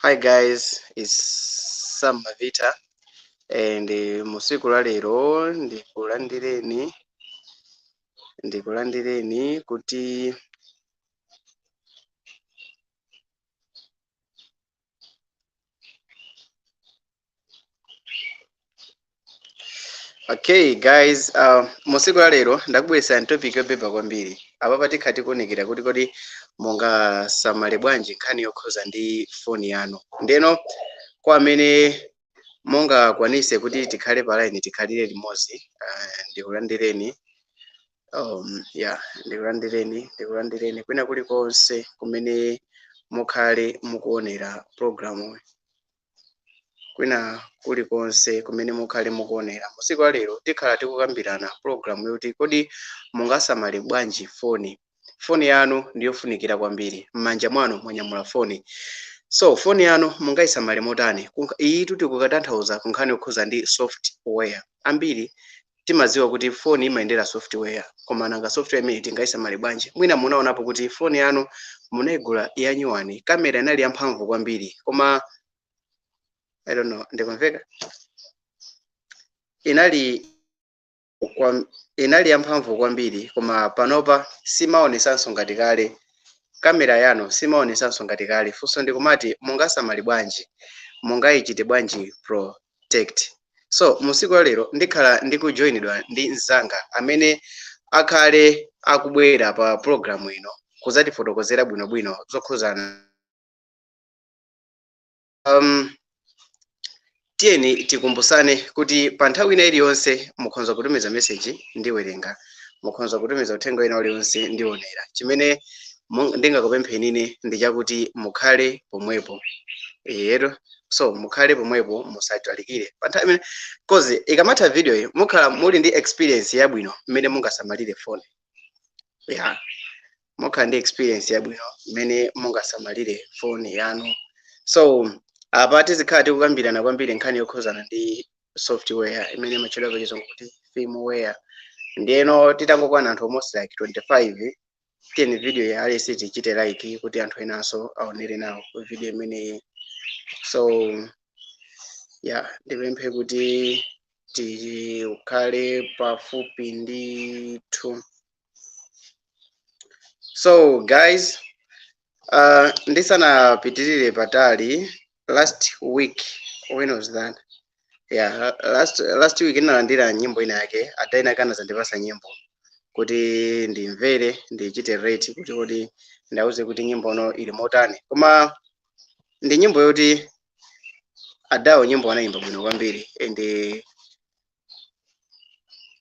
Hi guys, it's Sam Mavita and musiku la lero ndikulandireni kuti okay guys, musiku la lero ndakubweretsa topic yobeba kwambiri. Apa patikha tikuonekera kuti kodi mungasamale bwanji nkhani yokhoza ndi foni yanu. Ndeno kwa amene mungakwanise kuti tikhale pa line tikhalire limodzi, ndikulandireni. Yeah, ndikulandireni kwina kulikonse kumene mukhale mukuonera programu, kwina kulikonse kumene mukhale mukuonera. Musiku la lero tikhala tikukambirana programu yoti kodi mungasamale bwanji foni. Foni yanu ndiyofunikira kwambiri, m'manja mwanu mwanyamula foni. So foni yanu mungayisamale motani? Iyi tikukatanthauza kunkhani yokhuza ndi software. Ambiri timadziwa kuti foni imayendera software, koma nanga software imene tingayisamale bwanji? Mwina munaonapo kuti foni yanu munayigula yanyuwani, kamera inali yamphamvu kwambiri, koma I don't know, ndikumveka? Inali yamphamvu kwambiri, koma panopa simaonesanso ngati kale. Kamera yanu simaonesanso ngati kale. Funso ndikumati mungasamale bwanji, mungayichite bwanji protect? So musiku la lero ndikhala ndikujoinidwa ndi mzanga amene akhale akubwera pa programu ino kuzatifotokozera bwinobwino zokhuzana. Tiyeni tikumbusane kuti pa nthawi ina iliyonse mukhoza kutumiza message ndiwerenga, mukhoza kutumiza uthenga wina uliwonse ndionera. Chimene ndingakupempheni ine ndi chakuti mukhale pomwepo, ero so mukhale pomwepo musatalikire pa nthawi imene, cause ikamatha video iyi mukhala muli ndi experience yabwino mmene mungasamalire phone. Yeah, mukhala ndi experience yabwino mmene mungasamalire phone yanu. So apa tizikhala tikukambirana kwambiri nkhani yokhuzana ndi software imene imatchedwa pachizungu kuti firmware. Ndiyeno titangokwana anthu almost like 25, tiyeni video ya alesi tichite like kuti anthu enanso aonere nawo video imeneyi. So yeah, ndipemphe kuti tikhale pafupi ndithu. So guys, ndisanapitirire patali, last week, when was that? Yeah, last week ndinalandira nyimbo ina yake, adaina kana zandipasa nyimbo kuti ndimvere, ndichite rate kuti ndauze kuti nyimbo no ili motani. Koma ndi nyimbo yoti adawo nyimbo anayimba bwino kwambiri, and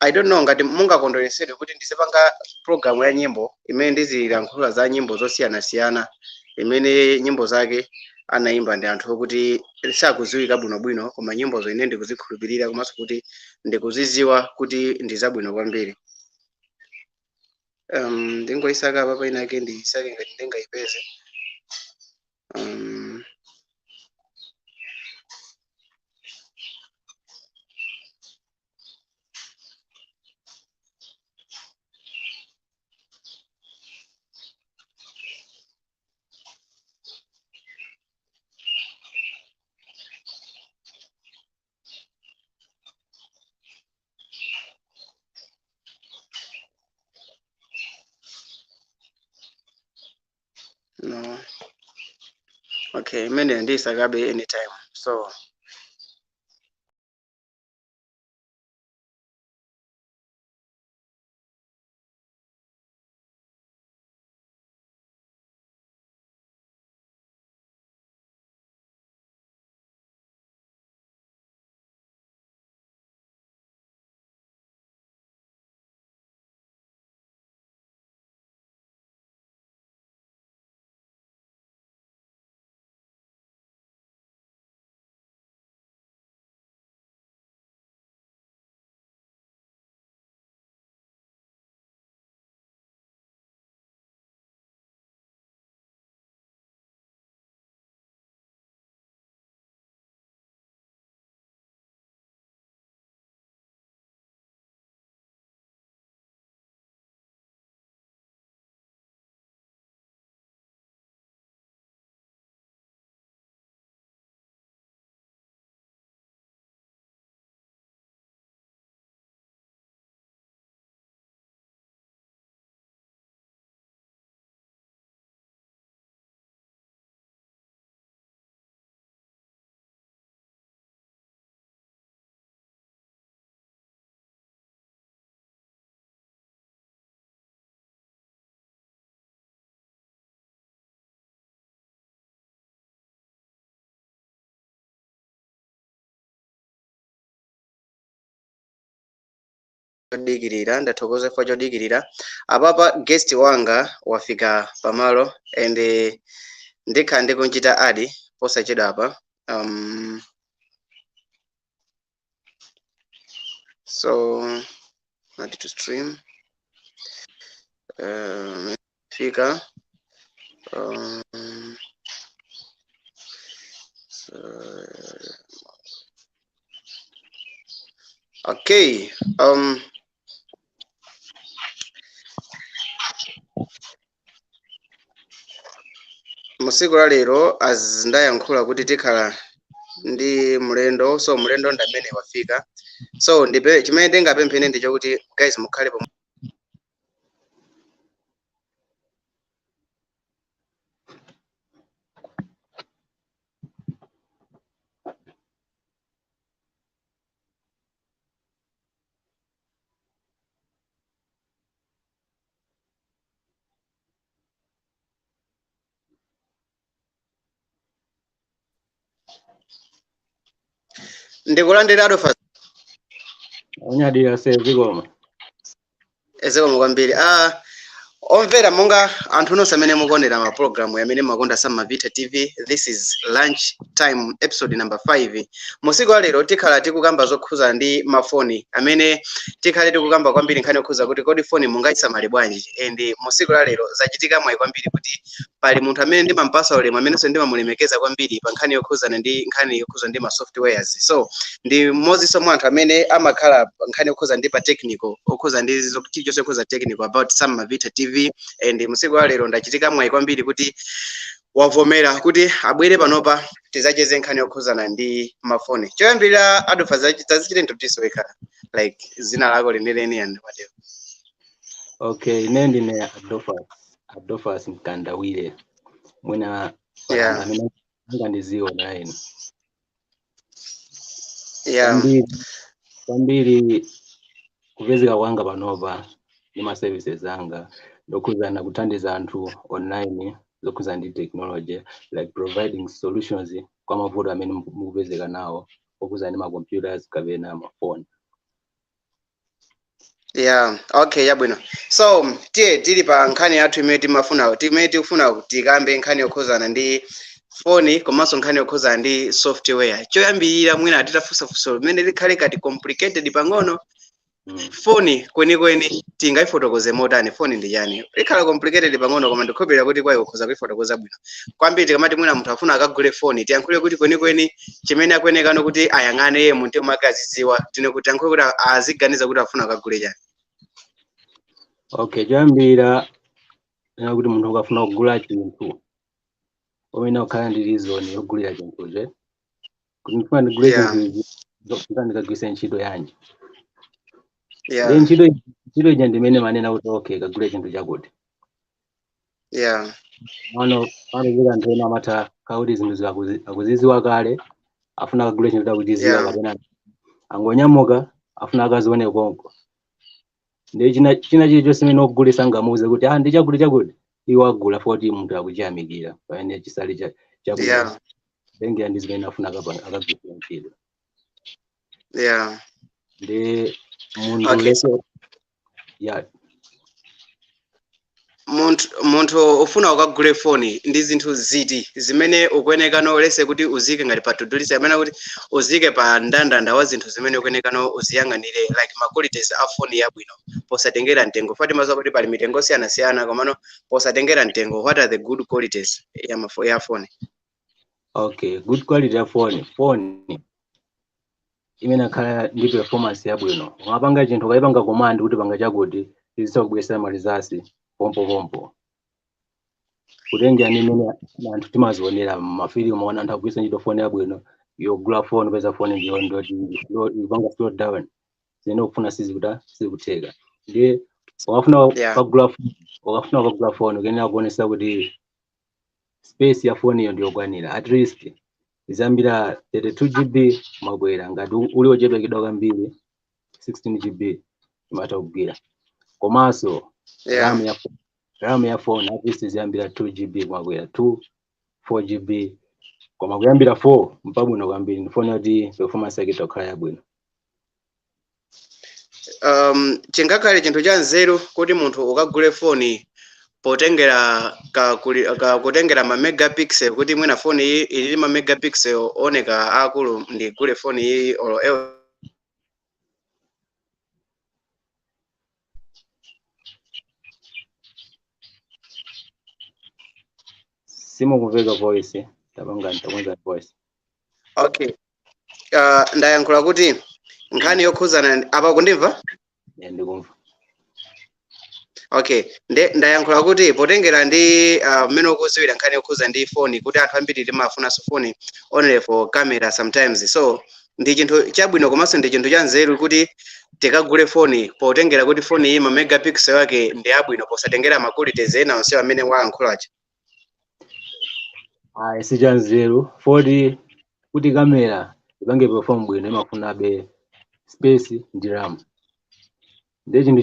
I don't know ngati mungakondweresedwe kuti ndizipanga program ya nyimbo imene ndizilankhula za nyimbo zosiyanasiyana imene nyimbo zake anayimba ndi anthu okuti sakuziwika bwinobwino, koma nyimbozo ine ndikuzikhulupirira komanso kuti ndikuziziwa kuti ndi zabwino kwambiri. Ndingoyisaka apa paina yake, ndiyisake ngati ndingayipeze. No. Okay, imene ndiyisakabe anytime. So Chodikirira, ndathokoza chifukwa chodikirira. Apapa guest wanga wafika pamalo and ndikhala ndikunchita add posachedwa apa. So add to stream, fika, so, okay, musiku la lero, as ndayankhula kuti tikhala ndi mlendo, so mlendo ndi amene wafika. So ndipe chimene ndingapemphene ndi chokuti guys mukhale pomwe. Ndikulandira, Adolphus. Unyadira sezikoma. Zikomo kwambiri. Ah, omvera, monga anthu nonse amene mukuonera ma program amene makonda Samavita TV, this is Lunch Time, episode number 5. Musiku wa lero tikhala tikukamba zokhuza ndi mafoni, amene tikhale tikukamba kwambiri nkhani yokhuza kuti kodi foni mungayisamale bwanji. And musiku la lero zachitika mwayi kwambiri kuti pali munthu amene ndimampasa ulemu, amenenso ndimamulemekeza kwambiri pa nkhani yokhuzana ndi nkhani yokhuza ndi ma softwares. So ndi mmodzinso mwa anthu amene amakhala pa nkhani yokhuza ndi pa technical, okhuza ndi chilichonse okhuza technical about Samavita TV. And musiku wa lero ndachitika mwayi kwambiri kuti wavomera kuti abwere panopa tizacheze nkhani yokhuzana ndi mafoni. Choyambirira, Adolphus, tazichite introduce wekha, like zina lako lenileni and whatever. Okay, ine ndine Adolphus, Adolphus Mkandawire. Mwina amene angandiziwa na ine. Kwambiri kwambiri kupezeka kwanga panopa ndi ma services anga ndokhuzana kuthandiza anthu online zokhuzana ndi technology, like providing solutions kwa mavuto amene mukupezeka nawo okhuzana ndi ma computers kapena mafoni. Yeah, okay, yabwino. So tiye tili pa nkhani yathu imene timafuna, imene tikufuna tikambe, nkhani yokhuzana ndi foni komanso nkhani yokhuzana ndi software. Choyambirira, mwina titafunsafunsa limene likhale kati complicated pang'ono, foni kwenikweni tingayifotokoze motani? Foni ndi chani? Ikhala complicated pang'ono, koma ndikhulupirira kuti kwayi ukhoza kuyifotokoza bwino kwambiri. Tikamati mwina munthu afuna akagule foni, tiyankhule kuti kwenikweni chimene akuyenekano kuti ayang'ane iye mumtima mwake azidziwa, tine kuti tiyankhule kuti aziganiza kuti afuna akagule chani? Okay, choyambira nena kuti munthu ukafuna kugula chinthu umene ukhala ndi reason yogulira chinthucho, kuti ndifuna ndigule chinthu ichi, ndofuna ndikagwiritse ntchito yanji. Ndi ntchito ija ndimene manena kuti okay, kagule chinthu chakuti. Pano pano anthu ena amatha kakuti zinthu akuziziwa kale, afuna akagule chinthu chakuchiziwa, kapena angonyamuka afuna akazione konko. Ndi china chilichonse chimene okugulisa angamuuze kuti ah, ndi chakuti chakuti, iwo agula foti munthu akuchiyamikira pamene chisali chabwino, tengera ndi zimene afuna akagwiritse ntchito. Ndi munthu Okay, so ya. Munthu ufuna ukagule foni, ndi zinthu ziti zimene ukuyenekano lese kuti uzike ngati pa to-do list, amene kuti uzike pa ndandanda wa zinthu zimene ukuyenekano uziyang'anire, like ma qualities a foni yabwino posatengera mtengo? Fatima kuti pali mitengo osiyanasiyana, komano posatengera mtengo, what are the good qualities ya foni? Okay, good quality ya phone, phone imene akhala ndi performance yabwino, umapanga chinthu ukayipanga command kuti panga chakuti, izitha kubwesera ma results pompo pompo. Kutengera ndi imene anthu timazionera mafilimu, maona anthu akugwiritsa ntchito phone yabwino, yogula phone upeza phone ndiyo ndoti ipanga slow down, zimene ukufuna sizikuta, sizikutheka. Ndiye ukafuna ukafuna ukagula phone, ukuyenera kuonesa kuti space ya phone iyo ndiyokwanira, at least izambira 32 GB mabwera, ngati uli wochepekidwa kwambiri 16 GB imatha kugwira. Komanso RAM ya phone at least iziyambira 2 GB mabwera, 2 4 GB, koma kuyambira 4 mpabwino kwambiri, ndi phone yoti performance yake itakhala yabwino. Chingakhale chinthu cha nzeru kuti munthu ukagule foni potengera ka kutengera ma megapixel, kuti mwina foni iyi ili ma megapixel oneka akulu, ndigule foni iyi or else? Simukumveka voice, tapanga takonza voice. Okay, ndayankhula kuti nkhani yokhuzana apa, kundimva? Yeah, ndikumva. Okay, nde ndayankhula kuti potengera ndi mmene ukuziwira nkhani yokhuza ndi foni, kuti anthu ambiri timafunanso foni only for camera sometimes, so ndi chinthu chabwino komanso ndi chinthu cha nzeru kuti tikagule foni potengera kuti foni iyi ma megapixel yake ndi abwino, posatengera ma qualities ena onsewo amene wayankhulacha? Ayi, sichanzeru foti kuti kamera ipange perform bwino imafunabe space ndi RAM. Ndiye chinthu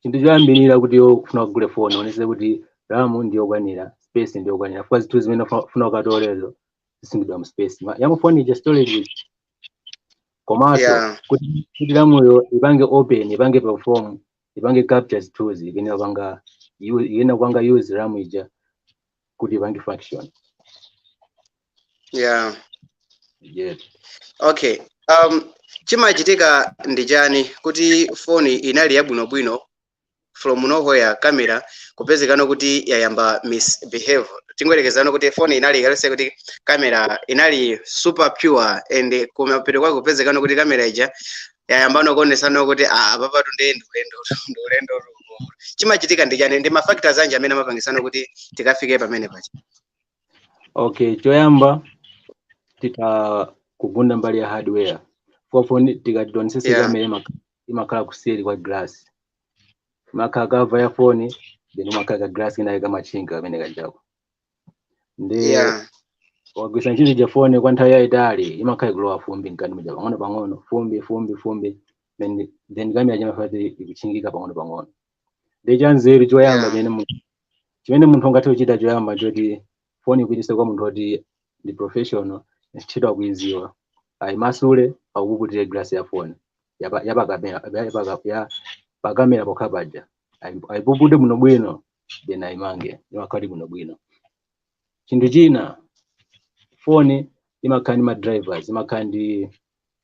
chinthu choyambirira kuti ufuna kugule foni, onese kuti RAM ndiyokwanira, space ndiyokwanira, fuka zinthu zimene ufuna ukatolezo zisungidwa mu space ya foni ija, storage. Komanso kuti RAMyo ipange open, ipange perform, ipange capture zithunzi, iyenera kupanga use RAM ija kuti ipange function. Yeah. Okay, chimachitika ndi chani kuti foni inali yabwinobwino, from nowhere camera kupezekano kuti yayamba misbehave? Tingoyerekezano kuti foni inali kalese kuti camera inali super pure and kumapeto kwake kupezekano kuti camera ija yayambano kuonesano kuti, ah, apapatu ndiye ndi ulendo. Chimachitika ndi chani? Ndi ma factors anji amene amapangisano kuti tikafike pamene pacha? Okay, choyamba tita kugunda mbali ya hardware. For phone tikati tionesese kamera imakhala kuseri kwa glass, imakhala cover ya phone, then imakhala ka glass kinayi kamachinga kamene kajako. Ndi wagwisa ntchito ja phone kwa nthawi yayitali, imakhala ikulowa fumbi mkati muja pang'ono pang'ono, fumbi fumbi fumbi, then kamera chimafati ikuchingika pang'ono pang'ono. Ndi chanzeru choyamba chimene munthu ungathe kuchita choyamba choti phone ikuitise kwa munthu oti ndi professional, ntchito akuiziwa, ayimasule, akupuputire glass ya phone yapakamera ya pakamera pokha paja, ayipupute bwinobwino, then ayimange, imakhala bwinobwino. Chinthu china, phone imakhala ndi ma drivers, imakhala ndi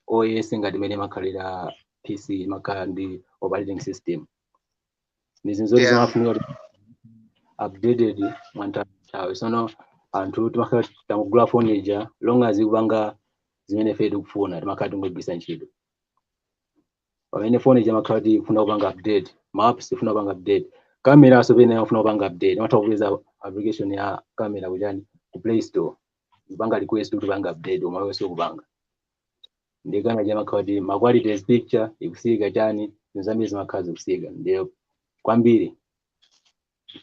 OS ngati imene imakhalira PC, imakhala ndi operating system. Ndi zinthu zoti zimafunika kuti updated mwanthawi. Sono anthu timakhala tangogula phone ija, long as ikupanga zimene ife tikufuna, timakhala tingogwisa ntchito, pamene phone ija imakhala kuti ikufuna kupanga update ma apps, ifuna kupanga update camera, so pene ifuna kupanga update imatha kupeza application ya camera kuchani, ku Play Store, kupanga request kuti upanga update, omwe iwe kupanga. Ndi camera ija imakhala kuti ma quality picture ikusika chani, zinthu zambiri zimakhala zikusika. Ndiye kwambiri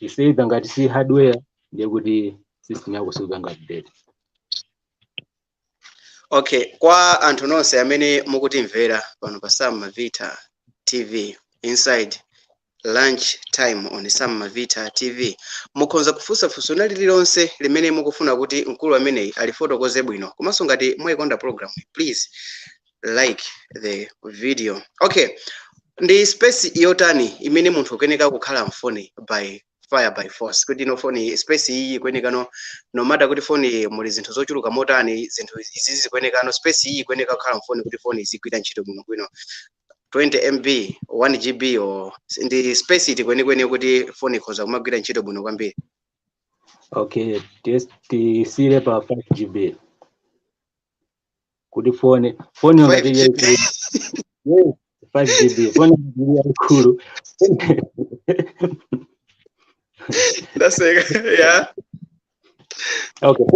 iseva ngati si hardware, ndiye kuti system yako sikupanga update. Okay, kwa anthu nonse amene mukutimvera pano pa Sam Mavita TV, inside Lunch Time on Sam Mavita TV, mukhoza kufunsa funso lililonse limene mukufuna kuti mkulu ameneyi alifotokoze bwino. Komanso ngati mwayikonda program, please like the video. Okay, ndi space yotani imene munthu ukuyeneka kukhala mfoni by fire by force, kuti ino foni space iyi ikuyenekano, no matter kuti foni muli zinthu zochuluka motani, zinthu izizi zikuyenekano, space iyi ikuyeneka kukhala mfoni kuti foni izigwira ntchito bwinobwino? 20 MB, 1 GB, or ndi space iti kwenikweni kuti foni ikhoza kumagwira ntchito bwino kwambiri? Okay, tisire pa 5 GB kuti foni 5 ngati GB? yaikulu. Yes, 5 GB foni ngati yaikulu. Ndaseka, yeah. Okay,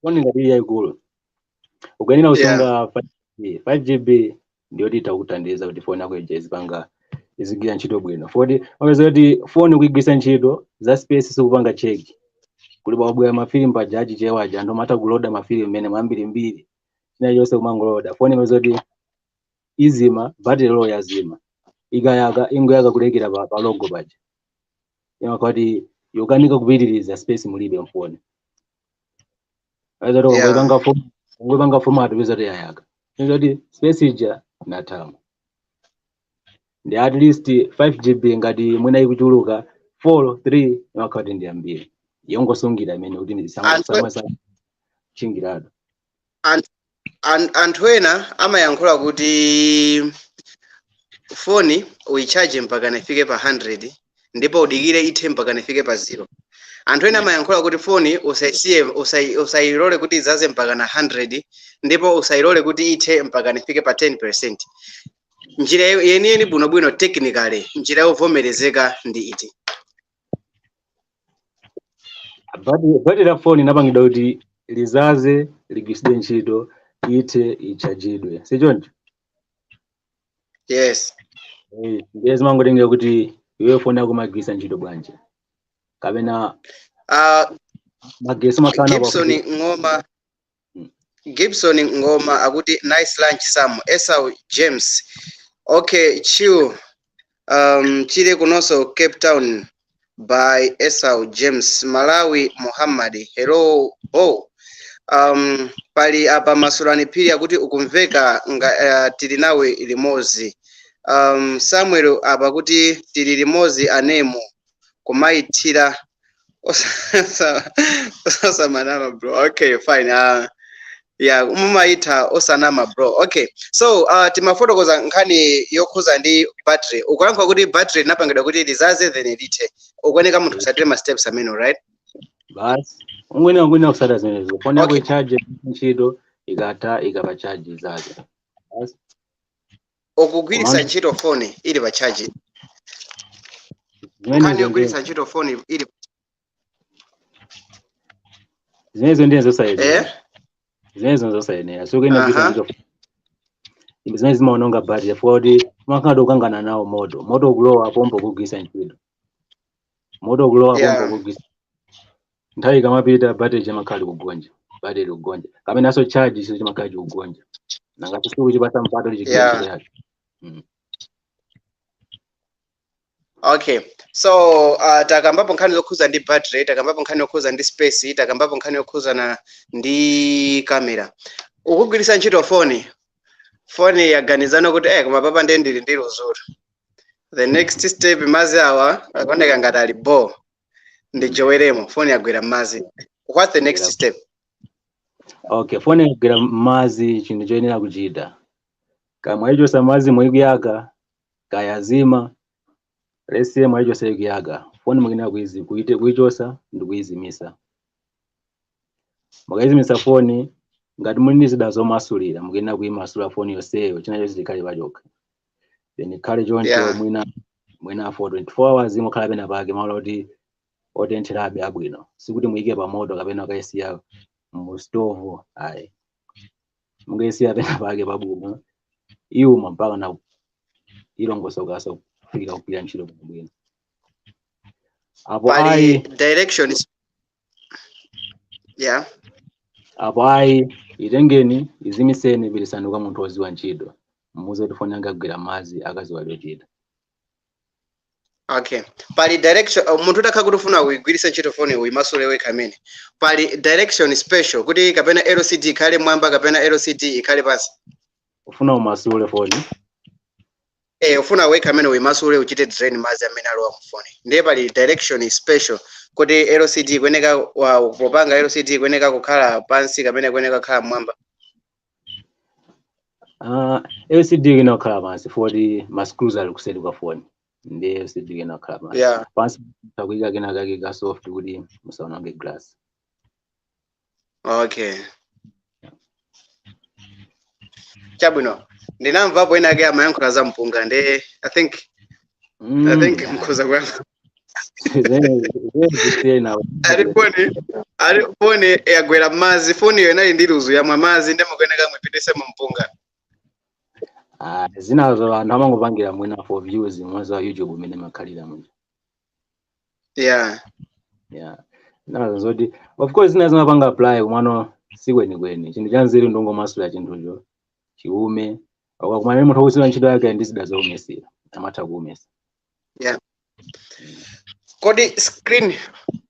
foni ngati ili yaikulu, ukuyenera kusunga 5 GB. 5 GB ndiyoti itakuthandiza kuti foni yako ija izipanga, izigwira ntchito bwino. Foti mapeza kuti foni kuigwisa ntchito, za space sikupanga check. Kuli pakubwera mafilimu paja achichewa aja, anthu amatha kuloda mafilimu mmene mwambirimbiri, china chonse kumangoloda. Foni imapeza kuti izima, battery low, yazima, ikayaka ingoyaka kulekera pa logo paja, imakhala kuti yokanika kupitiriza, space mulibe mfoni. Peza kuti ungoipanga format, peza kuti yayaka, peza kuti space ija natama. Ndi at least 5 GB, ngati mwina ikuchuluka 4, 3 imakhala kuti ndi ambiri yongosungira imene kuti ndisamachingirado. Anthu ena amayankhula kuti foni uyichaje mpaka ifike pa 100 ndipo udikire ithe mpaka ifike pa 0. Anthu ena amayankhula kuti foni usayisiye, usayilole kuti izaze mpaka na 100 ndipo usayilole kuti ithe mpaka ifike pa 10%. Njira yeniyeni bwinobwino, technically, njira yovomerezeka ndi iti? Battery la foni inapangidwa kuti lizaze, ligwiritsidwe ntchito, ithe, ichajidwe, sichoncho? Yes. Ndiye zimangotengera kuti iwe foni yako umagwiritsa ntchito bwanji kapena magesi umakhala Gibson Ngoma. Gibson Ngoma akuti, "Nice lunch, Sam." Esau James, "Okay, chill, chile kunonso Cape Town," by Esau James. Malawi Muhammad, "Hello." Oh, pali apa Masulani Phiri akuti, "Ukumveka nga, tili nawe limodzi." Samuel apa kuti, "Tili limodzi anemo kumayithira osamanama bro." Okay, fine. Yeah, mumayitha osanama bro. Okay, so timafotokoza nkhani yokhuza ndi battery. Ukuyankhula kuti battery linapangidwa kuti lizaze then lithe. Ukuoneka munthu kusatire ma steps amene, right? Basi, ungwena kusata zimenezo, foni yako ichaje ntchito ikatha, ikapa charge izaze, basi. Ukugwiritsa ntchito foni ili pa charge, nkhani zimenezo yogwiritsa ntchito foni ili Zimenezo ndiye zosayenera. Eh? Zimenezo zosayenera, sikuyenera kugwiritsa ntchito zimene zimaononga battery, chifukwa kuti umakhala ukangana nawo moto, moto ukulowa pompo kugwiritsa ntchito, moto ukulowa pompo kugwiritsa. Nthawi ikamapita, battery chimakhala likugonja, battery likugonja, kamenanso charge iso chimakhala chikugonja, nanga sikuchipatsa mpata kuti chigwire ntchito yake. Okay, so takambapo nkhani zokhuza ndi battery, takambapo nkhani yokhuza ndi space, takambapo nkhani yokhuzana ndi camera. Ukugwiritsa ntchito foni, foni yaganizana kuti koma papa ndiye ndili ndi luzulu. The next step, mazi awa akuoneka ngati ali bo, ndijoweremo. Foni yagwera m'mazi. What's the next step? Okay, foni ikagwera m'madzi, chinthu choyenera kuchita, kamwe ichosa madzi mwikuyaka kayazima lesiye, mwayichosa ikuyaka foni, mukuyenera kuichosa ndi kuyizimisa. Mukayizimisa foni, ngati muli ndi zida zomasulira, mukuyenera kuyimasula foni yonseyo, china chonse chikhale pachokha, then ikhale choncho mwina for 24 hours, imokhala pena pake malo kuti otentherabe abwino. Sikuti muyike pa moto kapena ukayisiya mu stove, ayi. Mungayisiya pena pake pabwino, iwuma mpaka na ilongosokaso kufikira kugwira ntchito bwinobwino. Apo Pali ayi, direction, yeah. Apo ayi, itengeni, izimiseni, pitisani kwa munthu woziwa ntchito, mumuze kuti foni yanga agwira madzi, akaziwa chochita. Okay, pali direction, munthu utakhala kuti ufuna kuyigwiritsa ntchito foni, uyimasule wekha amene, pali direction special kuti kapena LCD ikhale mwamba kapena LCD ikhale pansi? Ufuna umasule foni? Eh, ufuna wekha amene uyimasule, uchite drain madzi amene alowa mu foni, ndiye pali direction special kuti LCD kuyeneka popanga LCD kuyeneka kukhala pansi kapena kuyeneka kukhala mwamba? LCD ikuyenera kukhala pansi foti ma screws ali kuseri kwa foni, ndiye LCD ikuyenera kukhala pansi. Pansi takuyika kena kake ka soft kuti musaononge glass. Okay, chabwino. Ndinamvapo ena ake amayankhula za mpunga, ndi I think mkhuza kuyankha. Zimene nawo. Ali foni yagwera m'madzi, foni iyo inali ndi luzu, yamwa madzi, ndi mukuyeneka mwipitise mu mpunga. Ah, zinazo anthu amangopangira mwina for views, mwezi wa YouTube umene makhalira mwina. Yeah, zinazo zoti of course zina zimapanga apply, kumano sikwenikweni. Chinthu cha nzeru ndongomasula chinthucho chiume. Ukakumana ndi munthu wokudziwa ntchito yake ndi zida zowumesera, amatha kuumesa. Yeah. Kodi screen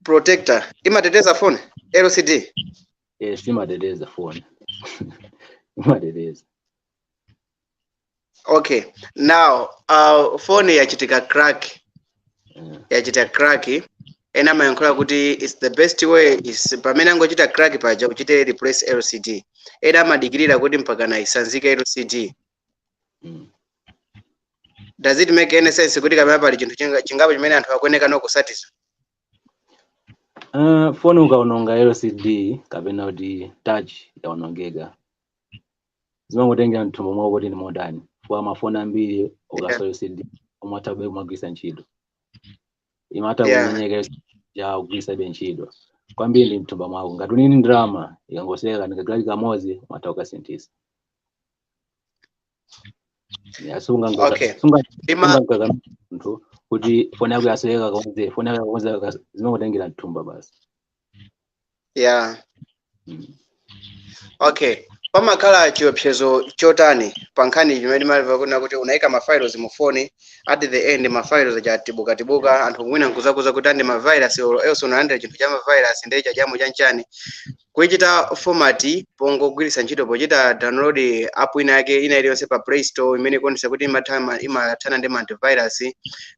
protector imateteza phone LCD? Yes, imateteza phone, imateteza. Okay, now phone yachitika crack. Yachita crack, ena amayankhula kuti it's the best way is pamene angochita crack paja uchite replace LCD. Ena amadikirira kuti mpakana isanzike LCD. Does it make any sense kuti kapena pali chinthu chingapo chimene anthu akuoneka nokusatisa? Phone ukaononga LCD kapena kuti touch yaonongeka, zimangotengera mthumba mwako kuti ndi motani, fuwa mafoni ambiri ukaswa LCD umatha kube kumagwisa ntchito, imatha kumenyeka ya kugwisa be ntchito. Kwambiri ndi mthumba mwako. Ngati unini ndalama, ikangoseka ndikagulali kamodzi umatha kukasinthisa. Yeah, sunga sunga munthu kuti foni yako yasweka kakonze foni yako yakonze, zimangotengera mthumba basi. Okay, pamakhala chiopsezo chotani pa nkhani chimene timamva kuna kuti unayika ma files mu phone, at the end ma files achatibuka tibuka, anthu mwina nkuzakuza kuti andi ma virus or else unalandira chinthu cha ma virus ndiye chachamo chanchani? Kuichita format pongogwiritsa ntchito pochita download app ina yake ina iliyonse pa Play Store imene ikuonesa kuti imathana ndi ma antivirus,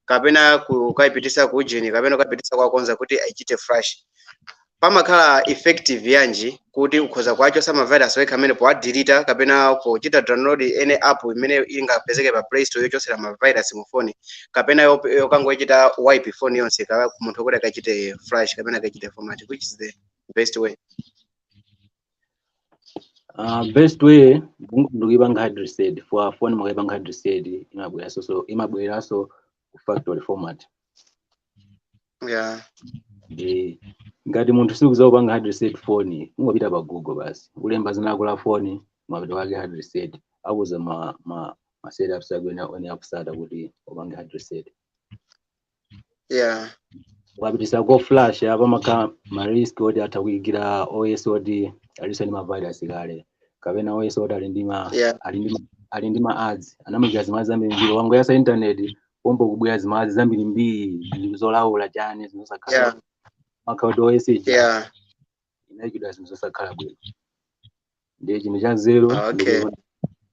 kapena kukayipitisa ku ujeni, kapena kukayipitisa kwakonza kuti aichite flash, pamakhala effective yanji kuti ukhoza kuachosa ma virus wekha amene powadelete kapena pochita download any app imene ingapezeke pa Play Store yochosera ma virus mu phone, kapena yokangochita wipe phone yonse ka munthu kuti akachite flash kapena akachite format? Which is the best way? Best way ndikuipanga hard reset. For phone mukaipanga hard reset imabweranso, so imabweranso ku factory format. Ndi ngati munthu sikuziwa kupanga hard reset phone, ungopita pa Google basi, ulemba zina lako la phone, mapeto ake hard reset, akuza ma setups ako ena ene akusata kuti upange hard reset. Ukapitisa ko flash, apa makhala ma risk oti atha kuyikira OS oti aliso ndi ma virus kale, kapena OS oti ali ndi ma ali ndi ma ads, anamuyikira zima zambiri. Wangoyasa internet pompo kubwera zima ads zambirimbiri zolaula chani, zinthu zosakhala. Makhala kuti OS ija inayikidwa zinthu zosakhala bwino. Ndiye chinthu cha nzeru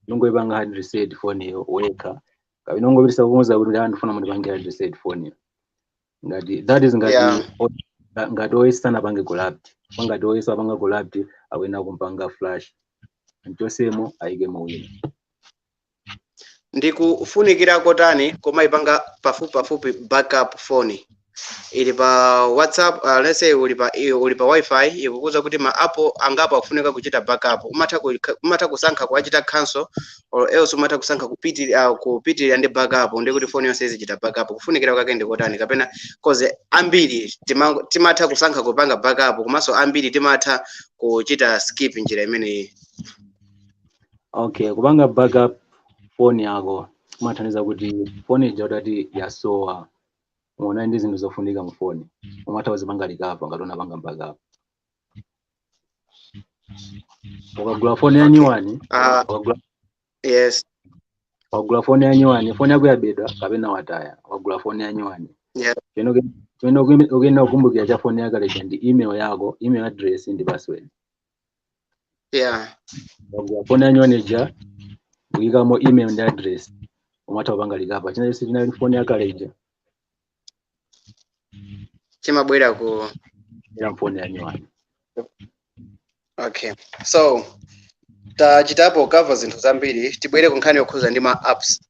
nongoipanga hard reset phone iyo wekha, kapena ungopitisa kukonza kuti ah, ndifuna mundipange hard reset phone iyo. Ngati that is ngati ngati OS sanapange corrupt. Ngati OS apanga corrupt, akuyenera kumpanga flash mchosemo, ayikemo wina. Ndikufunikira kotani komayipanga pafupi pafupi backup phone ili pa WhatsApp? Let's say uli pa WiFi, ikukuza kuti ma app angapo akufunika kuchita backup. Umatha kusankha kuachita cancel or else umatha kusankha kupitirira ndi backup, ndi kuti phone yonse izichita backup. Kufunikira kwake ndi kotani? Kapena cause ambiri timatha kusankha kupanga backup, komanso ambiri timatha kuchita skip njira imeneyi. Okay, kupanga backup phone yako kumathandiza kuti phone ija utati yasowa, umaona ndi zinthu zofunika mu phone, umatha kuzipanga recover ngati unapanga backup. Ukagula phone ya nyuwani, ukagula ukagula phone ya nyuwani, phone yako yabedwa kapena wataya, ukagula phone ya nyuwani, chimene ukuyenera kukumbukira cha phone yako lija ndi email yako, email address ndi password. Ukagula phone ya nyuwani ija, kuyikamo email ndi address, umatha kupanga recover china chonse chinali phone yakale ija. Chimabwera ku ya phone ya nyuwani. Okay, so tachitapo cover zinthu zambiri. Tibwere ku nkhani yokhuza ndi ma apps.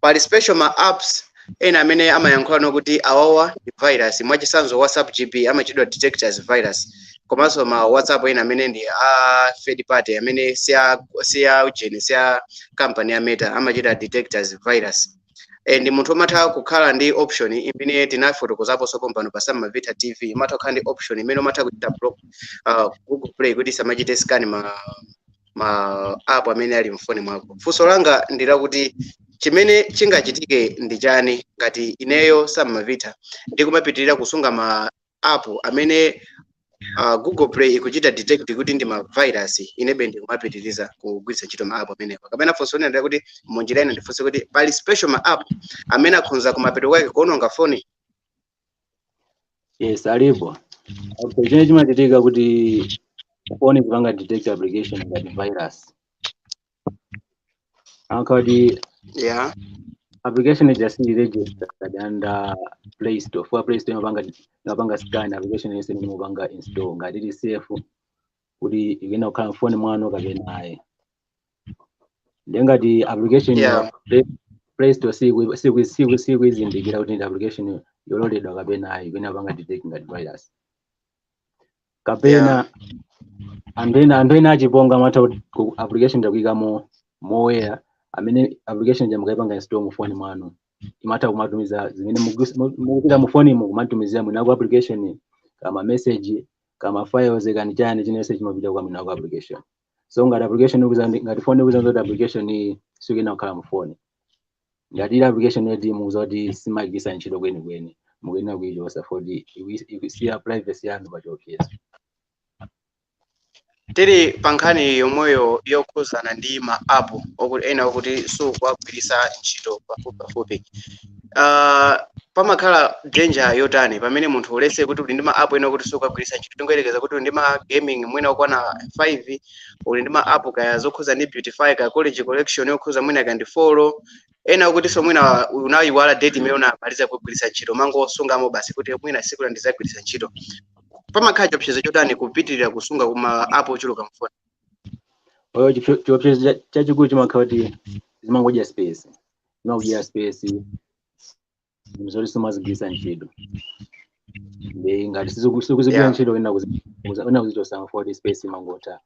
Pali special ma apps ena amene amayankhula kuti awawa ndi virus. Mwachitsanzo, WhatsApp GB amachitidwa detect as virus, komanso ma WhatsApp ena amene ndi a third party, amene si a ujeni, si a company ya Meta, amachita detect as virus. And munthu umatha kukhala ndi option imene tinafotokozaponso pompano pa Sam Mavita TV. Umatha kukhala ndi option imene umatha kuchita block Google Play kuti isamachite scan ma app amene ali mfoni mwako. Funso langa ndi lakuti chimene chingachitike ndi chani ngati ineyo Sam Mavita ndikumapitirira kusunga ma app amene Google Play ikuchita detect kuti ndi ma virus, inebe ndikumapitiriza kugwiritsa ntchito ma app amenewa? Kapena funso lina ndi kuti munjira ina ndifunse kuti pali special ma app amene akhonza kumapeto kwake kuononga foni? Yes, alipo. Okay, chimene chimachitika kuti phone ikupanga detect application ngati virus, ankati Application ija sili registered under Play Store. For Play Store imapanga scan application yonse imene mupanga install ngati ili safe kuti ikuyenda kukhala mfoni mwanu kapena ayi. Ndiye ngati application Play Store sikuizindikira kuti ndi application yololedwa kapena ayi, ikuyenda kupanga detect ngati virus kapena anthu ena achiponga amatha kuti application ndakuyikamo mowera amene application jamukayipanga install mu phone mwanu imatha kumatumiza zimene mukupita mu phone mu, kumatumizira mwinako application kama message, kama files, kani chani chinense chimapita kwa mwinako application. So ngati application ikuza, ngati phone ikuza kuti application iyi sikuyena kukhala mu phone, ngati ili application yoti mukuza kuti simagwisa ntchito kwenikweni, mukuyenera kuyichosa foti ikusiya privacy yanu pa chiopsezo. Tili pa nkhani yomweyo yokhuzana ndi ma app okuti ena okuti sukuwagwiritsa ntchito pafupi pafupi, pamakhala danger yotani pamene munthu ulese kuti uli ndi ma app ena okuti sukuwagwiritsa ntchito? Tingoyerekeza kuti uli ndi ma gaming mwina okwana 5, uli ndi ma app kaya zokhuza ndi Beautify, kaya College Collection, yokhuza mwina kandi follow ena okutinso mwina unayiwala date imene unamaliza kugwiritsa ntchito, mangosungamo basi kuti mwina siku la ndizagwiritsa ntchito. Pamakhala chiopsezo chotani kupitirira kusunga kuma app ochuluka mfoni? Oyo chiopsezo chachikulu chimakhala kuti zimangodya space, zimakudya space zoti simazigwiritsa ntchito. Ndi ngati sikuzigwira ntchito, wena kuzichosa foti space imangotha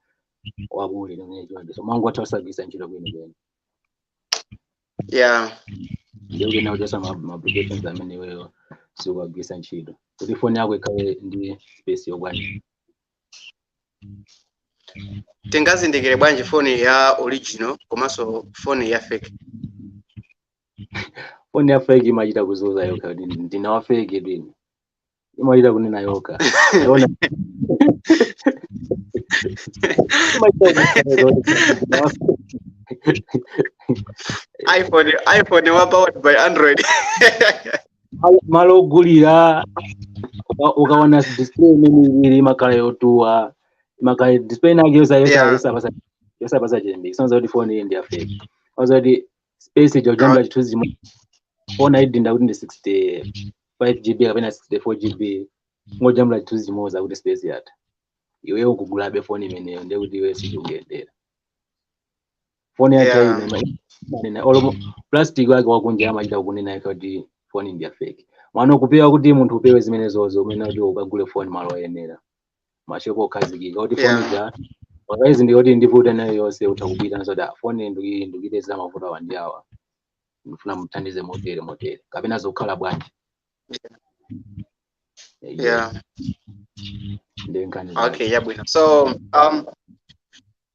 wabule chonde, so mangotha usagwiritsa ntchito kwenikweni. Ndiye kuyena kuchosa ma applications amene iweyo sikugwiritsa ntchito kuti foni yako ikhale ndi space yokwanira. Tingazindikire bwanji foni ya original komanso foni ya fake? Foni ya fake imachita kuzuza yokha kuti ndina wa fake twini, imachita kunena yokha. Yaona, imachita kunena yokha kuti ndina wa fake. iPhone wa powered by Android. Malo ogulira ukaona display imene ili imakhala yotuwa, imakhala display nake yosapasa chilimbikitso, sonza kuti foni iyi ndi ya fake. Oza kuti space ija kujambula chithunzi chimwe, foni ayidinda kuti ndi 65 GB kapena 64 GB, ngojambula chithunzi chimodzi akuti space yatha. Iweyo ukugulabe foni imeneyo, ndiye kuti iweyo sichikuyendera foni yake. Ine olo plastic wake wakunja amachita kunena yekha kuti foni ndi ya fake. Mwana kupewa kuti munthu upewe zimenezozo, umene kuti ukagule foni malo oyenera, mashopo okhazikika, kuti foni ja wakaizi ndi kuti ndivuta nayo yonse utha kupita nazo kuti, "Ah, foni ndikuyipeza mavuto awa ndi awa, ndifuna muthandize motere motere," kapena zokhala bwanji. Ndiye nkhani zake. Okay, yabwino. So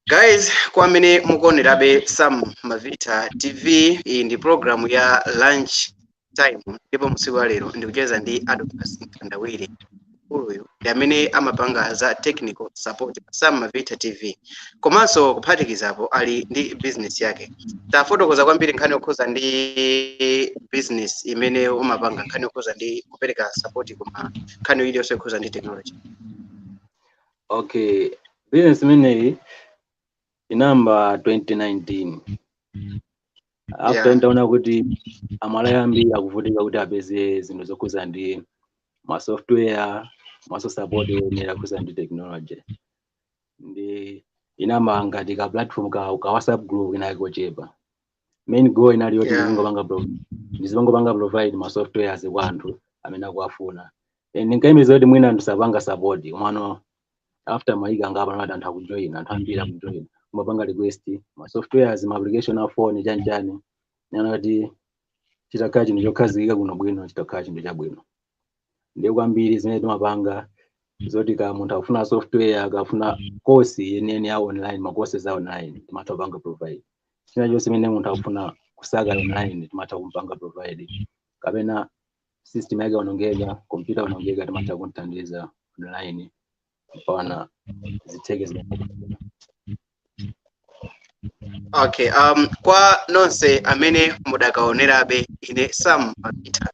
guys, kwa amene mukuonerabe Sam Mavita TV, iyi ndi program ya Lunch Time, ndipo msiku wa lero ndikucheza ndi Adolphus Mkandawire. Uyu ndi amene amapanga za technical support pa Sam Mavita TV, komanso kuphatikizapo ali ndi business yake. Tafotokoza kwambiri nkhani yokhuza ndi business imene umapanga, nkhani yokhuza ndi kupereka support kuma nkhani iliyonse yokhuza ndi technology. Okay, business imeneyi inamba 2019 after nitaona kuti amalawi ambiri akuvutika kuti apeze zinthu zokhuza ndi ma software, maso support oyenera khuza ndi technology. Ndi inamba ngati ka platform ka WhatsApp group inali kochepa. Main goal inali yoti ndizingopanga provide ma softwares kwa anthu amene akuafuna. Ndinkayimiza kuti mwina anthu sapanga support, komano after maika angapo anati anthu akujoin, anthu ambiri akujoin, kumapanga request ma softwares, ma application a phone, chani chani. Nana kuti chitakhala chinthu chokhazikika kuno bwino, chitakhala chinthu chabwino. Ndiye kwambiri zimene timapanga zoti ka munthu akufuna software, akafuna course yeniyeni ya online, ma courses a online, timatha kupanga provide. China chonse imene munthu akufuna kusaka online, timatha kumpanga provide. Kapena system yake yaonongeka, computer yaonongeka, timatha kumthandiza online mpaka zitheke zimene. Okay, kwa nonse amene mudakaonerabe, ine Sam Mavita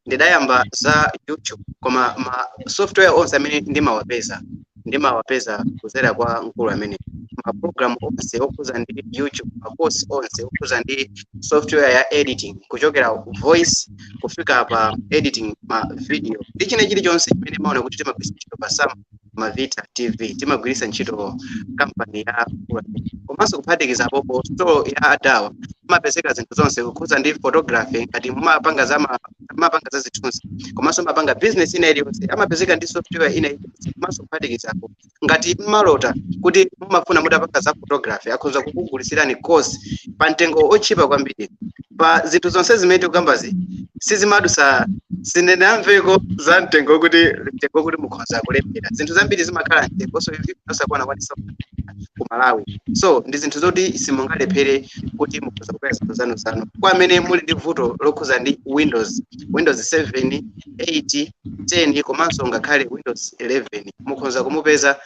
ndidayamba za YouTube, koma ma software onse amene ndimawapeza, ndimawapeza kudzera kwa mkulu amene. Ma program onse okhuza ndi YouTube, ma course onse okhuza ndi software ya editing, kuchokera voice kufika pa editing ma video ndi chine chilichonse chimene maona kuti timagwiritsa ntchito pa Sam Mavita TV, timagwiritsa ntchito kampani ya Huawei. Komanso kuphatikiza popo, store ya adawa mumapezeka zinthu zonse kukhuza ndi photography. Ngati mumapanga za zithunzi komanso mumapanga business ina iliyonse, amapezeka ndi software ina iliyonse. Komanso kuphatikizapo, ngati mmalota kuti mumafuna mutapanga za photography, akhoza kukugulisirani course pa mtengo otchipa kwambiri. Pa zinthu zonse zimene tikukambazi, sizimadusa, sindinamveko za mtengo kuti mukhoza kulembera. Zinthu zambiri zimakhala mtengo so osakwana 1000 ku Malawi. So ndi zinthu zoti simungalephere kuti mukhoza kupeza zinthu zanu zanu. Kwa amene muli ndi vuto lokhuza ndi Windows, Windows 7, 8, 10 komanso ngakhale Windows 11, mukhoza kumupeza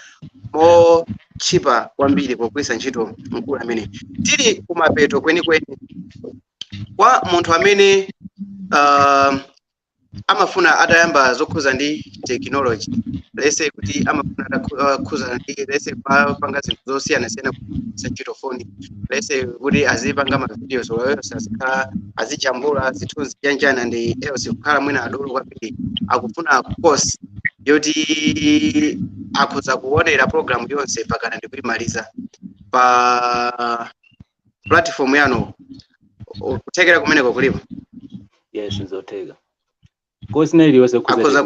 motchipa kwambiri pogwiritsa ntchito mkulu amene. Tili kumapeto kwenikweni, kwa munthu amene amafuna atayamba zokhuza ndi technology, let's say kuti amafuna atakhuza ndi, let's say, panga zinthu zosiyanasiyana kugwiritsa ntchito foni, let's say kuti azipanga ma videos oyonse, azikhala azijambula zithunzi chanjana ndi else, kukhala mwina adolo kwambiri, akufuna course yoti akhoza kuonera program yonse pakana ndi kuyimaliza pa platform yanu, kuthekera kumeneko kulipo? Yes, nzotheka. Course ina iliyonse kukhuza Akhoza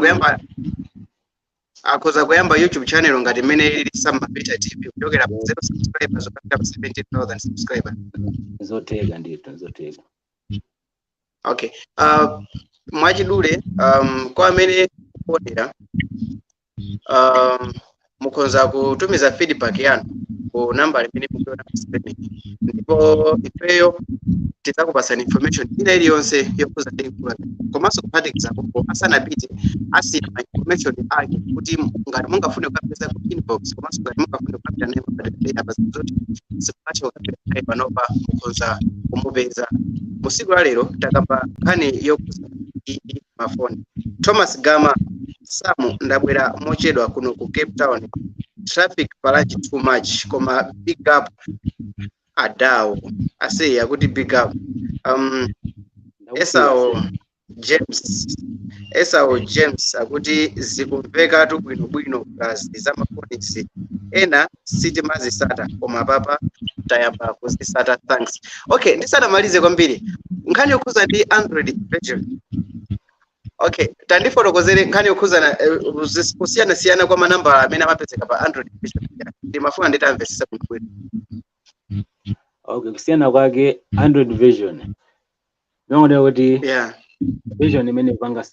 technology. Kuyamba YouTube channel ngati imene ili Sam Mavita TV, kuchokera pa 0 subscribers kufika pa 17,000 subscribers? Nzotheka ndithu, nzotheka. Okay, mwachidule, kwa amene kuonera, mukhoza kutumiza feedback yanu ku namba imene mukuiona pa screen, ndipo ifeyo tidzakupasani information ina iliyonse yokhuza ndi mkulu. Komanso kuphatikizapo, asanapite asiya ma information ake kuti ngati mungafune kukapeza ku inbox, komanso ngati mungafune kukapita naye papadera pa zinthu zoti simungathe kukapita naye panopa, mukhoza kumupeza. Musiku la lero takamba nkhani yokhuza ndi mafoni. Thomas Gama Samu, ndabwera mochedwa kuno ku Cape Town, traffic palanje too much, koma big up adawo aseya kuti big up. Esau James, Esau James akuti zikumvekatu bwinobwino, plus za mafonisi ena sitimazisata, koma papa tayamba kuzisata, thanks. Okay, ndisanamalize kwambiri, nkhani yokhuza ndi Android version, okay, tandifotokozere nkhani yokhuzana kusiyanasiyana kwa manambala amene amapezeka pa Android version. Ndimafuna nditamvesesa bwinobwino. Okay, kusiyana kwake, Android version imaoneka kuti version imene ipanga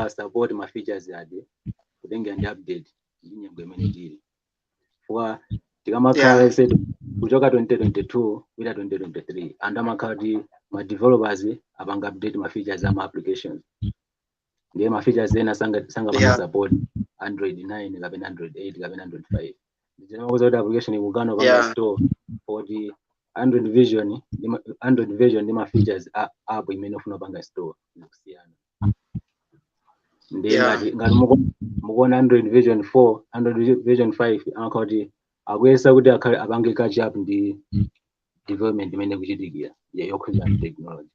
support ma features ake kutengera ndi update ndi nyengo imene tili. Chifukwa tikamakhala yeah, kuchoka 2022 kupita 2023, anthu amakhala kuti ma developers apanga update ma features ama applications, ndiye ma features ena sangapanga support Android 9 kapena Android 8 kapena Android 5. Ndinamakuza kuti application ikukana panga store poti Android version ndi ma features a app imene ufuna kupanga store zikusiyana. Ndiye ngati mukuona Android version 4, Android version 5, amakhala kuti akuyesa kuti akhale apange catch up ndi development imene ikuchitikira yokhuza technology.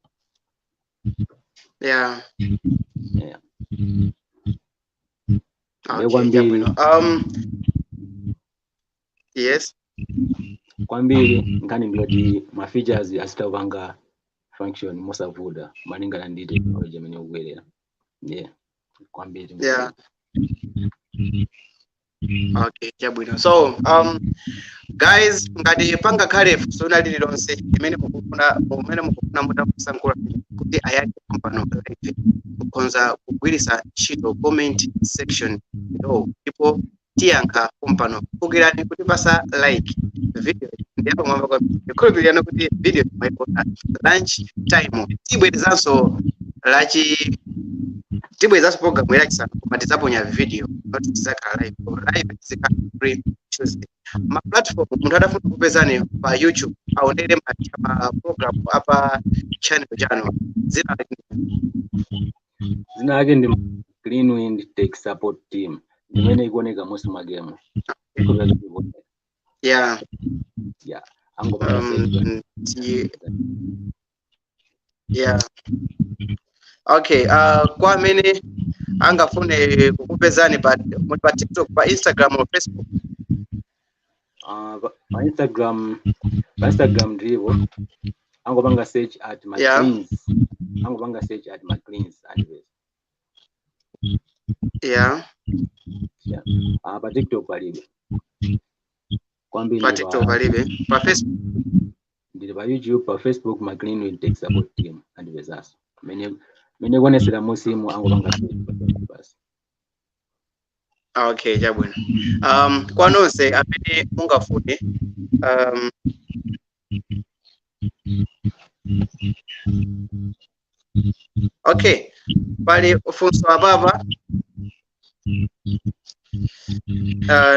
Yeah. Okay, kwambiri. Chabwino. Yes. Kwambiri nkhani ndiyoti ma features azitha kupanga function mosavuta malingana ndi technology imene ikubwerera. Yeah, kwambiri. Yeah. Okay, chabwino. So, guys, ngati pangakhale funso lililonse limene mukufuna mutamusankhula kuti ayankhe pano live, mukhoza kugwiritsa ntchito comment section below, ndipo tiyankha pompano. Kumbukirani kutipasa like video ndi yapamwamba kwambiri. Ndikhulupirira kuti video mwayikonda. Lunch time tibwerezanso program yachisanu, koma tidzaponya video, not tizakhala live. Koma live tizikhala every Tuesday. Ma platform munthu adafuna kupezani pa YouTube, aonere ma program apa channel chanu, zina lake? Zina lake ndi Clean Wind Tech Support Team, imene ikuoneka musi mwakemo. Yeah. Yeah, angopanga search. Yeah, okay. Kwa amene angafune kukupezani pa TikTok, pa Instagram or Facebook? Pa Instagram ndilipo, angopanga search at McCleans. Angopanga search at McCleans andipeza. Yeah. Pa TikTok palibe kwambiri. Pa TikTok palibe, pa Facebook? Ndili pa YouTube, pa Facebook, McClean with Tech Support Team andipezanso. Mene kuonesera musimu, angopanga search pa Facebook basi. Okay, chabwino. Kwa nonse amene mungafune okay, pali funso apapa,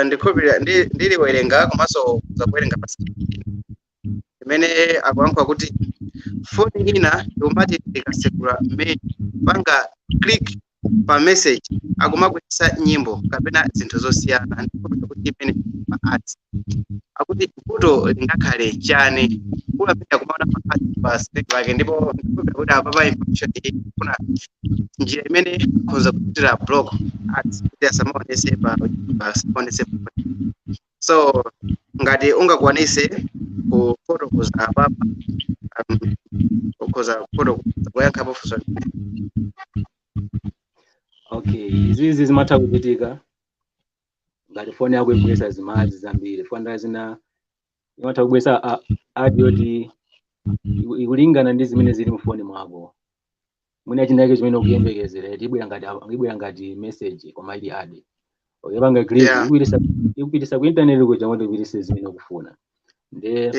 ndikhulupirira ndiliwerenga komanso zakuwerenga pasi imene akuyankhula kuti foni ina ikumati ikasekula mail, panga click pa message, akumabweretsa nyimbo kapena zinthu zosiyana. Ndikhulupirira kuti imene pa ads. Akuti vuto lingakhale chani? Kula amene akumaona pa ads pa screen pake, ndipo ndikhulupirira kuti apa pa information iyi kuna njira imene akhoza kuchitira block ads kuti asamaonese pa asamaonese pa. So ngati ungakwanise kufotokoza apapa, ukhoza kufotokoza, kuyankhapo funso. Okay, izizi zimatha kuchitika ngati foni yako ikubwesa zima ads zambiri. Foni nthawi zina imatha kubwesa ad yoti ikulingana ndi zimene zili mfoni mwako. Mwina chinake chimene ukuyembekezera iti ibwera ngati message koma ili ad. Ukapanga click, ikupitisa ku internet kuja kuti ikupitise zimene ukufuna. Nde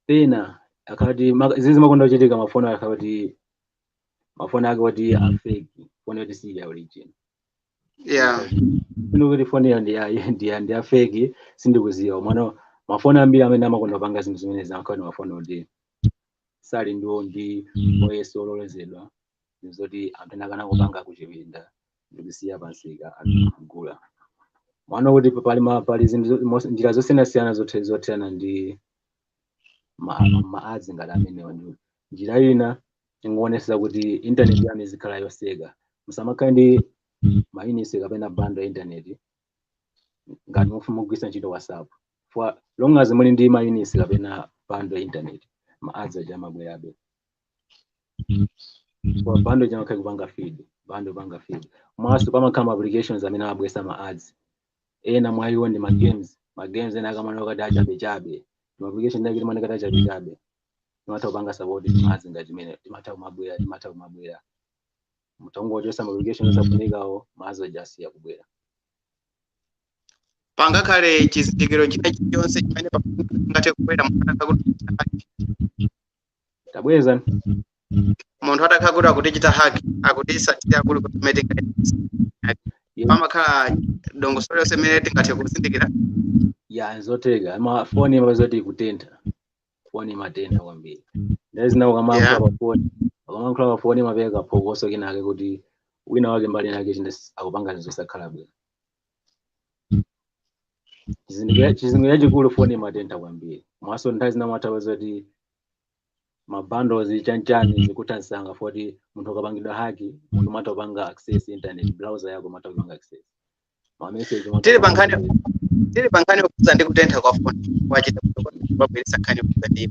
pena akati zizi zimakonda kuchitika mafoni akati mafoni ake kuti a fake, foni yoti si ya original. Ino kuti foni iyo ndi ya fake, sindikuziwa. Mwana mafoni ambiri amene amakonda kupanga zinthu zimene zankhala mafoni oti sali ndiwo ndi OS ololezedwa, zoti anthu ena akana kupanga kuchipinda ndikusiya pansika anthu kugula. Mwana kuti pali zinthu njira zosiyanasiyana zothana ndi ma ads ngati amenewa. Ndi njira ina ingoonesa kuti internet yanu izikhala yoseka, musamakhale ndi ma units kapena bundle ya internet ngati mufuna mugwiritsa ntchito WhatsApp. For long as muli ndi ma units kapena bundle ya internet, ma ads aja amabwerabe. For bundle chamakhala kupanga feed, bundle kupanga feed. Mwaso pamakhala ma applications amene amabwesa ma ads. Ena mwa iwo ndi ma games. Ma games ena akamana kati achabechabe, ma application ake timaoneka kati achabechabe, timatha kupanga support ma ads ngati imene timatha kumabwera. Mutangochosa ma application osafunikawo, ma ads aja asiya kubwera. Pangakhale chizindikiro china chilichonse chimene ngathe kubwera munthu atakhala kuti hack? Tabweza. Munthu atakhala kuti akutichita hack, akutisatira kuli kuti kumene pamakhala dongosolo lonse imene tingathe kuzindikira? Ya, nzoteka. Ma foni imapeza ikutentha, foni imatentha kwambiri. Ndazina ukamayankhula pa foni, ukamayankhula pa foni imapeka phokoso kenake kuti wina wake mbali nake chine akupanga zinthu zosakhala bwino. Chizindikiro chachikulu, foni imatentha kwambiri. Mwaso nthawi zina mwatha zoti ma bundles chanchani zikutha msanga, foti munthu ukapangidwa hack, munthu umatha kupanga access internet browser yako, umatha kupanga access ma message, umatha Tili pa kupanga tili pa nkhani yokhuza ndi kutentha kwa foni. Wachita wabweretsa nkhani yokhuza ndi,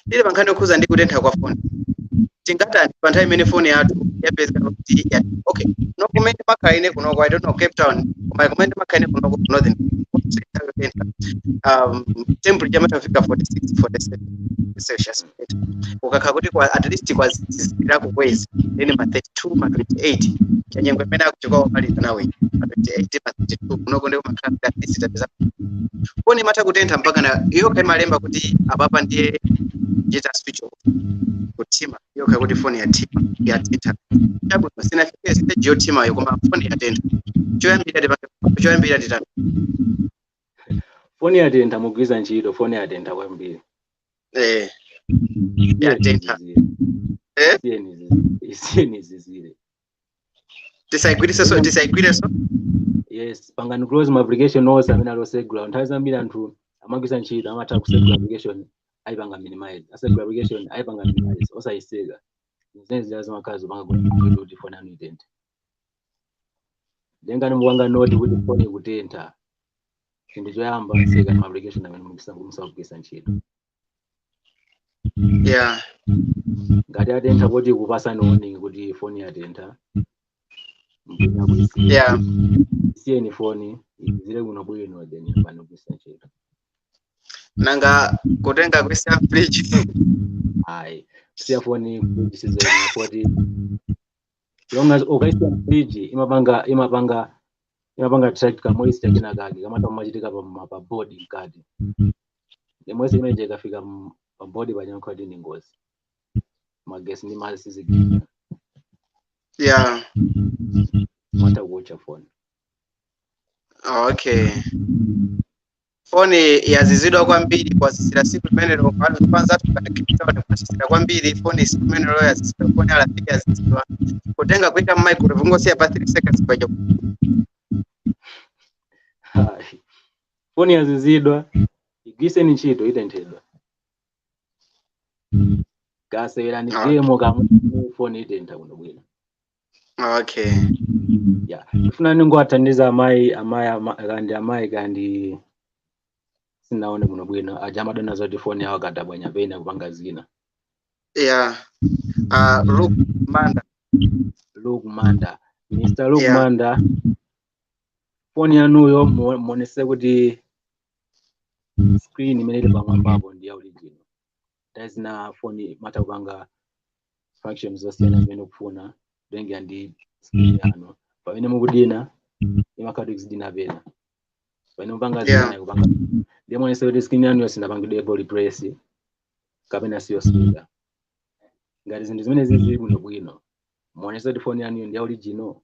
tili pa nkhani yokhuza ndi kutentha kwa foni. Tingatani pa nthawi imene foni yathu yapezeka kuti okay, no, kumene makhala ine kunoko, I don't know Cape Town, koma kumene makhala ine kunoko ku Northern, nthawi yotentha, temperature imatafika 46, 47 Celsius. Ukakhala kuti kwa at least kwa zizirako kwezi, then ma 32, ma 28, chanyengo imene akuchokwa kumaliza nawe, ma 28, ma 32, kunoko ndi kumakhala kuti at least tapeza foni imatha kutentha mpaka na yokha imalemba kuti apapa ndiye chita switch off, kuthima yokha, kuti foni yathima, yatentha. Chabwino, sinafike stage yothimayo, koma foni yatentha. Choyambira tipange, choyambira titani? Foni yatentha, mugwiza ntchito, foni yatentha kwambiri. Yatentha. Eh? Isiyeni izizire. Tisayigwiritsenso, tisayigwirenso. Yes, pangani close ma application onse amene ali osegula. Nthawi zambiri anthu amagwisa ntchito amatha kusegula application, ayipanga minimize, asegula application, ayipanga minimize, osayiseka. Zimene zija zimakhala zopanga kuti phone yanu itenthe. Ngati mukupanga note kuti phone ikutentha, chinthu choyamba, tsekani ma application amene musakugwisa ntchito. Ngati atentha poti kupasani warning kuti phone yatentha, mkuyenera kuisiya. Isiyeni phone izire bwinobwino, then yambani kugwisa ntchito. Nanga kutenga kuisiya fridge? Ayi, kusiya phone fridge sizoyenera, poti long as ukaisiya fridge imapanga track ka moisture kena kake kamata kumachitika pa board mkati. The moisture imene ikafika pa board paja ndi ngozi, magesi ndi madzi sizigwira. Mwatha kuotcha phone. Okay, foni yazizidwa kwambiri, kwazizira siku limenelo. Kwanza tukakitaone kwazizira kwambiri foni siku limenelo, yazizidwa foni alafika, yazizidwa, kutenga kuika microwave, ungosiya pa 3 seconds paja. Hayi. Foni yazizidwa, igwiseni ntchito, itenthedwa. Kasewerani game kamwe, foni itentha bwinobwino. Ya, ndifuna ningowathandiza amayi kandi amayi kandi sinaone bwinobwino aja amadana zoti foni yawo akadabwanya pena kupanga zina. Yeah, Luke Manda. Luke Manda, Mr. Luke Manda, foni yanuyo muonese kuti screen imene ili pamwambapo ndi ya original. Tazina foni mata kupanga functions zosiyana zimene ukufuna kutengera ndi screen yanu. Pamene mukudina imakhala ikuzidina pena, pamene mupanga zina ikupanga. Ndiye muonese kuti screen yanuyo sinapangidwepo replace kapena siyosweka. Ngati zinthu zimene zili bwinobwino, muonese kuti foni yanuyo ndi ya original.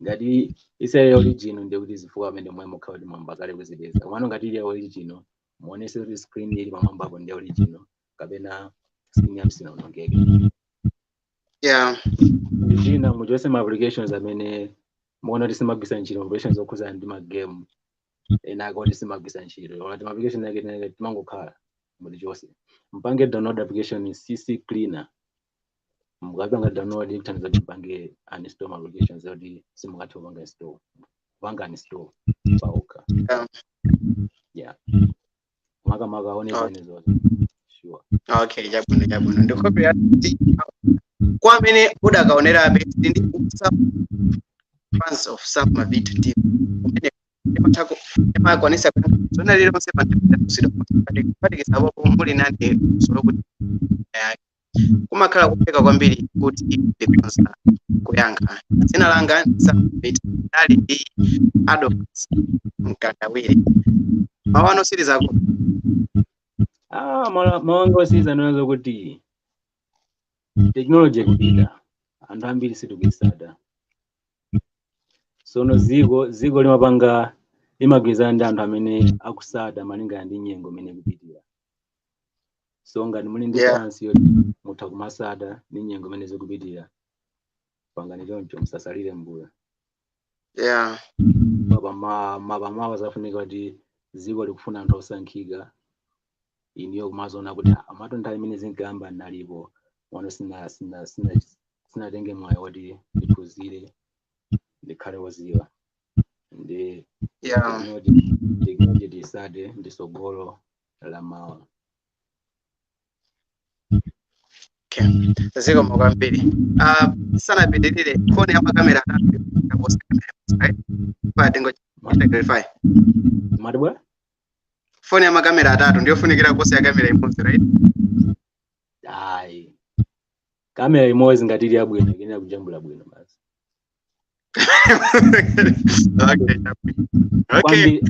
Ngati isali ya original, ndiye kuti zifukwa pamene mwe mukhala kuti mwamba kale kuzipeza. Komano ngati ili ya original, muonese kuti screen ili pamwambapo ndi ya original kapena screen yanu sinaonongeke. Ndi zina, muchose ma applications amene muona kuti simagwisa ntchito, applications okhuzana ndi ma game ena ake kuti simagwisa ntchito, oti ma application ake ena ake timangokhala, mutichose. Mpange download application CC Cleaner. Mukapanga download, ikuthandiza kuti mpange uninstall ma applications oti simungathe kupanga install, kupanga uninstall paokha. Yeah, makamaka aone zimenezo, sure. Okay, chabwino, chabwino. Ndikhulupirira kuti kwa amene mudakaonerabe, tili ndi fans of Sam Mabita TV kumene timakwanisa zona lililonse pa kuphatikizapo muli nane solo kuti yake kumakhala kupheka kwambiri kuti ndikonza kuyankha. Dzina langa ndi Sam Mabita, ndali ndi Adolf Mkandawire. Mawu ano sirizako. Ah, mawanga osiza nazo kuti technology ikupita, anthu ambiri sitikuyisata. Sono ziko limapanga limagwirizana ndi anthu amene akusata malingana ndi nyengo imene ikupitira. So ngati muli ndi chance yoti mutha kumasata ndi nyengo imene zikupitira, pangani choncho, musasalire mbuyo. Mapamawa zafunika kuti ziko likufuna anthu osankhika, iniyo kumazoona kuti amatu nthawi imene zinkayamba nalipo wano sinatenge mwayi woti ndiphunzire, ndikhale woziwa ndi technology. Tisate ndi sogolo la mawa. Okay. Zikomo kwambiri. Sanapitirire, foni ya makamera atatu yaposa kamera, right? Pa tingo clarify. Mati bwa? Foni ya makamera atatu ndiyofunikira kuposa ya kamera imodzi, right? Ayi, kamera imodzi ngati ili yabwino ikenera kujambula bwino basi. Okay. Kwambiri.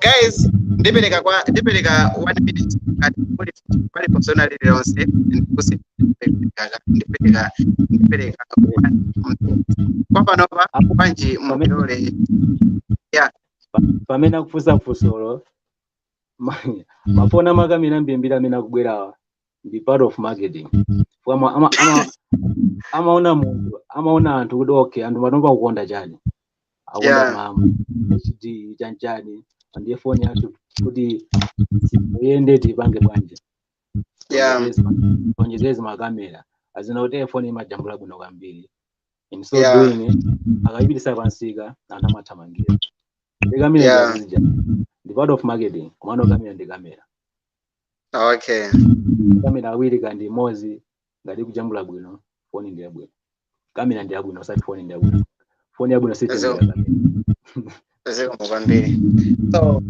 Guys, ndipereka 1 minute ngati muli pali funso lililonse ndikusi ndipereka 1 minute. Kwa panopa bwanji mupilole. Pamene akufunsa funsolo, mafoni amakamera mbirimbiri amene akubwerawa ndi part of marketing. Chifukwa amaona munthu, amaona anthu kuti okay, anthu panopa kukonda chani. Akonda ma HD chanchani, ndiye foni yathu kuti iyende tipange bwanji? Tionjezeze makamera, azina kuti foni imajambula bwino kwambiri. In so doing, akayipitisa pansika, anthu amathamangira ndi kamera. Zija ndi part of marketing, komano kamera ndi kamera. Kamera awiri kandi imodzi, ngati kujambula bwino, foni ndi yabwino. Kamera ndi yabwino, osati foni ndi yabwino. Foni yabwino sitengera kamera. Zikomo kwambiri. So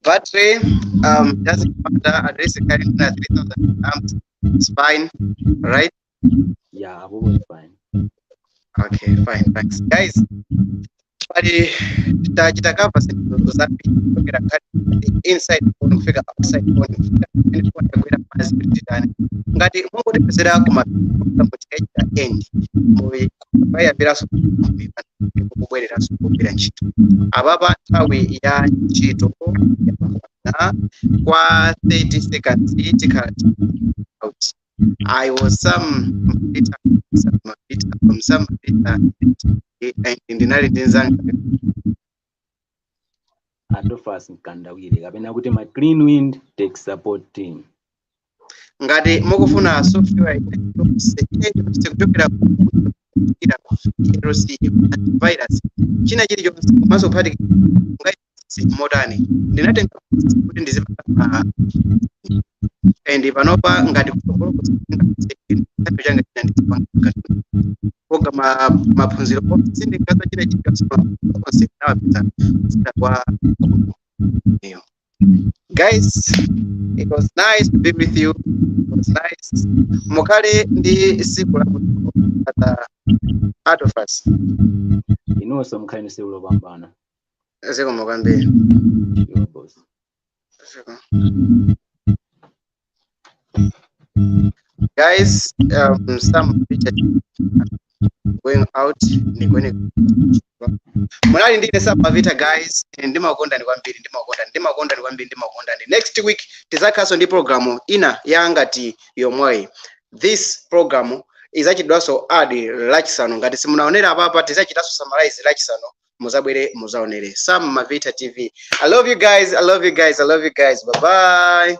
battery doesn't matter, at least carrying 3000 amps is fine, right? Yeah, apopo is fine. Okay, fine, thanks guys. Pali tachita cover zinthu zambiri, kuchokera nkhani inside phone kufika outside phone, kufika pamene phone yagwera pansi kuti titani. Ngati mungotipezera kuma mutikachita end muyambiranso kubwereranso kugwira ntchito. Apapa nthawi ya ntchito yakwana kwa 30 seconds, tikhala out. I was some Peter, some Peter, from some Peter, and ndinali ndi nzanga Adolphus Mkandawire, kapena kuti ma Clean Wind Tech Support Team. Ngati mukufuna software iliyonse iliyonse, kuchokera ku LC, antivirus, china chilichonse, komanso kuphatikiza motani, ndinatenga kuti ndizipanga, and panopa ngati kutsogolo changa china ndizipanga koga maphunziro onse, sindingaza china chilichonse, onse ndinawapeza kudzera kwa iyo. Guys, it was nice to be with you. It was nice. Mukhale ndi tsiku labwino ata Adolphus. Inonso mukhale ndi tsiku lopambana. Zikomo kwambiri. Sure, boss. Zikomo. Guys, some picture going out ndikweni. Munali ndine Sapavita. Guys, ndimakondani kwambiri, ndimakondani, ndimakondani kwambiri, ndimakondani. Next week tizakhaso ndi program ina ya ngati yomweyi. This program izachidwanso adi Lachisanu. Ngati simunaonera apapa, tizachitanso summarize Lachisanu, muzabwere muzaonere Sam Mavita TV. I love you guys, I love you guys, I love you guys. Bye bye.